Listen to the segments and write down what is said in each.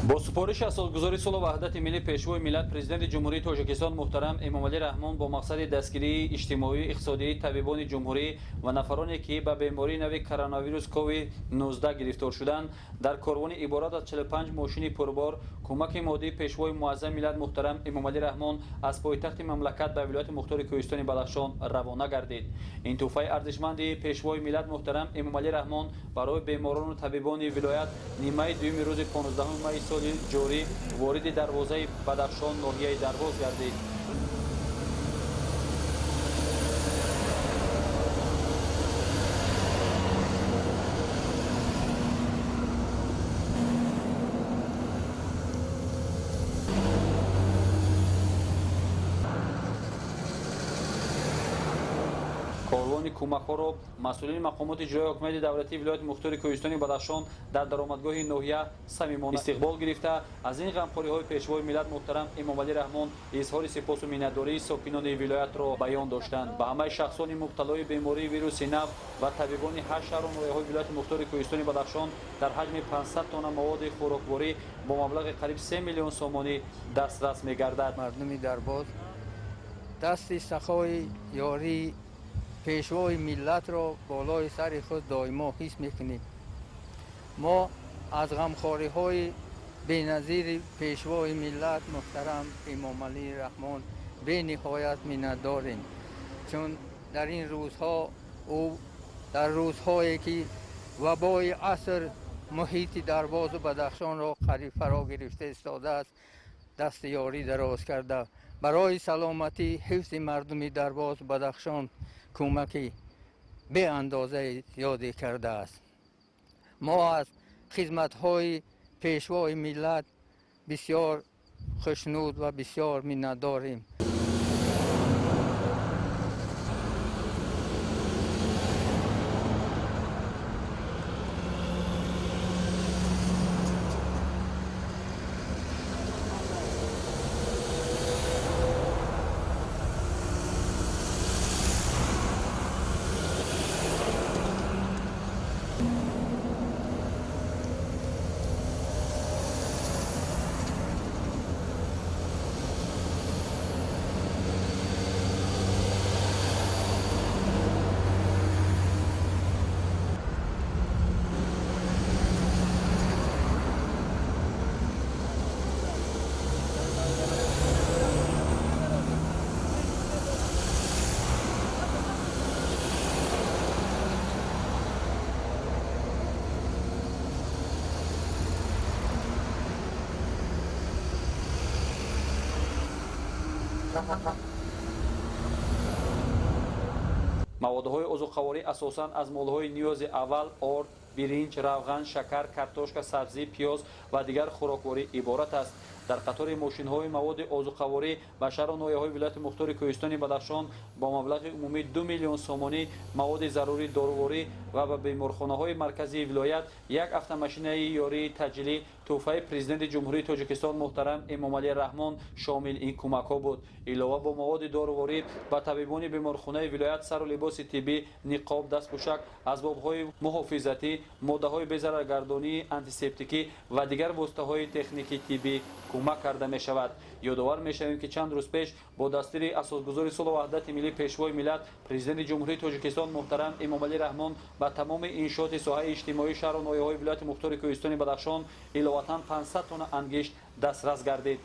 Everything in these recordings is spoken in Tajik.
Бо супориши асосгузори сулҳу ваҳдати миллӣ, Пешвои миллат, Президенти Ҷумҳурии Тоҷикистон муҳтарам Эмомалӣ Раҳмон бо мақсади дастгирии иҷтимоию иқтисодии табибони ҷумҳурӣ ва нафароне, ки ба бемории нави коронавирус COVID-19 гирифтор шуданд, дар корвони иборат аз 45 мошини пурбор кӯмаки моддии Пешвои муаззами миллат муҳтарам Эмомалӣ Раҳмон аз пойтахти мамлакат ба вилояти мухтори Кӯҳистони Бадахшон равона гардид. Ин тӯҳфаи арзишманди Пешвои миллат муҳтарам Эмомалӣ Раҳмон барои беморону табибони вилоят нимаи дуюми рӯзи 15 майи соли ҷорӣ вориди дарвозаи Бадахшон, ноҳияи Дарвоз гардид. Корвони кӯмакҳоро масъулини мақомоти иҷроияи ҳокимияти давлатии вилояти мухтори Кӯҳистони Бадахшон дар даромадгоҳи ноҳия самимона истиқбол гирифта, аз ин ғамхориҳои Пешвои миллат муҳтарам Эмомалӣ Раҳмон изҳори сипосу миннатдории сокинони вилоятро баён доштанд. Ба ҳамаи шахсони мубталои бемории вируси нав ва табибони ҳашт шаҳру ноҳияҳои вилояти мухтори Кӯҳистони Бадахшон дар ҳаҷми 500 тонна маводи хӯрокворӣ бо маблағи қариб 3 миллион сомонӣ дастрас мегардад. Мардуми Дарбоз дасти сахои ёрии Пешвои миллатро болои сари худ доимо ҳис мекунем. Мо аз ғамхориҳои беназири Пешвои миллат муҳтарам Эмомалӣ Раҳмон бениҳоят миннатдорем, чун дар ин рӯзҳо ӯ дар рӯзҳое ки вабои аср муҳити Дарбозу Бадахшонро қариб фаро гирифта истодааст, дасти ёрӣ дароз карда, барои саломатӣ ҳифзи мардуми Дарбозу Бадахшон кӯмаки беандозаи зиёде кардааст. Мо аз хизматҳои Пешвои миллат бисёр хушнуд ва бисёр миннатдорем. Маводҳои озуқаворӣ асосан аз молҳои ниёзи аввал орд, биринҷ, равған, шакар, картошка, сабзӣ, пиёз ва дигар хӯрокворӣ иборат аст. Дар қатори мошинҳои маводи озуқаворӣ ба шаҳру ноҳияҳои вилояти мухтори Кӯҳистони Бадахшон бо маблағи умумии 2 миллион сомонӣ маводи зарурии доруворӣ ва ба беморхонаҳои марказии вилоят як автомашинаи ёрии таъҷилӣ тӯҳфаи Президенти Ҷумҳурии Тоҷикистон муҳтарам Эмомалӣ Раҳмон шомил ин кӯмакҳо буд. Илова бо маводи доруворӣ ба табибони беморхонаи вилоят сару либоси тиббӣ, ниқоб, дастпӯшак, асбобҳои муҳофизатӣ, моддаҳои безараргардонии антисептикӣ ва дигар воситаҳои техникии тиббӣ кӯмак карда мешавад. Ёдовар мешавем, ки чанд рӯз пеш бо дастури асосгузори сулҳу ваҳдати миллӣ, Пешвои миллат, Президенти Ҷумҳурии Тоҷикистон муҳтарам Эмомалӣ Раҳмон ба тамоми иншооти соҳаи иҷтимоии шаҳру ноҳияҳои вилояти мухтори Кӯҳистони Бадахшон иловатан 500 тонна ангишт дастрас гардид.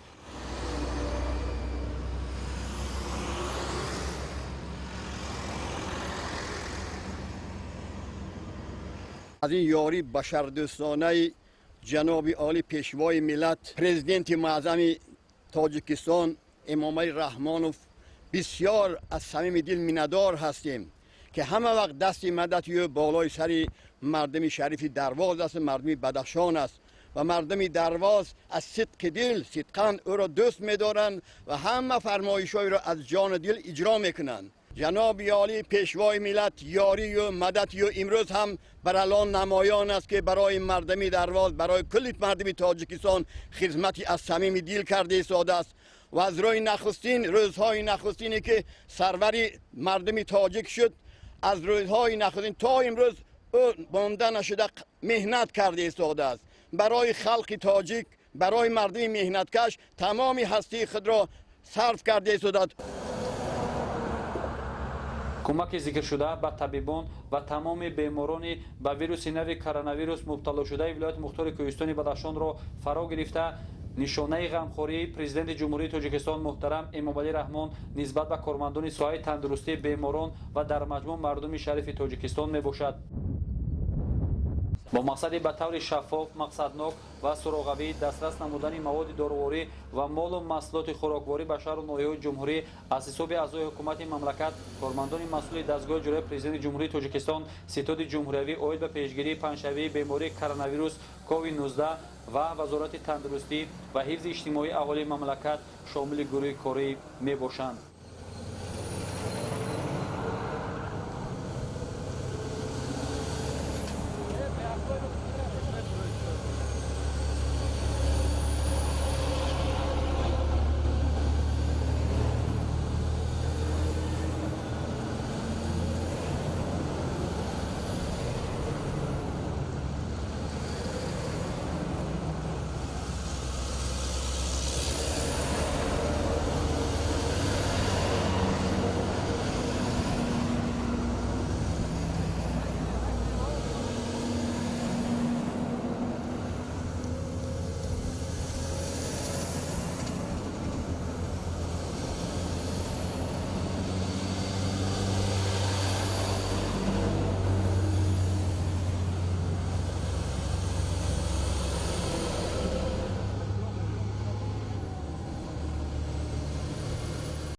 Аз ин ёрии башардӯстонаи ҷаноби олӣ, Пешвои миллат, Президенти муаззами Тоҷикистон Эмомалӣ Раҳмонов бисёр аз самими дил миннатдор ҳастем, ки ҳама вақт дасти мадати ӯ болои сари мардуми шарифи Дарвоз аст, мардуми Бадахшон аст ва мардуми Дарвоз аз сидқи дил сидқан ӯро дӯст медоранд ва ҳама фармоишҳоеро аз ҷону дил иҷро мекунанд. Ҷаноби олӣ, Пешвои миллат, ёрию мадатию имрӯз ҳам баралон намоён аст, ки барои мардуми Дарвоз, барои кулли мардуми Тоҷикистон хизмати аз самими дил карда истодааст ва аз рӯи нахустин рӯзҳои нахустине ки сарвари мардуми тоҷик шуд, аз рӯзҳои нахустин то имрӯз ӯ монда нашуда меҳнат карда истодааст барои халқи тоҷик, Барои мардуми меҳнаткаш тамоми ҳастии худро сарф карда истодад. Кӯмаки зикршуда ба табибон ва тамоми беморони ба вируси нави коронавирус мубталошудаи вилояти мухтори Кӯҳистони Бадахшонро фаро гирифта, нишонаи ғамхории Президенти Ҷумҳурии Тоҷикистон муҳтарам Эмомалӣ Раҳмон нисбат ба кормандони соҳаи тандурустӣ, беморон ва дар маҷмӯъ мардуми шарифи Тоҷикистон мебошад. Бо мақсади ба таври шаффоф, мақсаднок ва суроғавӣ дастрас намудани маводи доруворӣ ва молу маҳсулоти хӯрокворӣ ба шаҳру ноҳияҳои ҷумҳурӣ аз ҳисоби аъзои ҳукумати мамлакат, кормандони масъули дастгоҳи иҷроияи Президенти Ҷумҳурии Тоҷикистон, Ситоди ҷумҳуриявӣ оид ба пешгирии паҳншавии бемории коронавирус COVID-19 ва Вазорати тандурустӣ ва ҳифзи иҷтимоии аҳолии мамлакат шомили гурӯҳи корӣ мебошанд.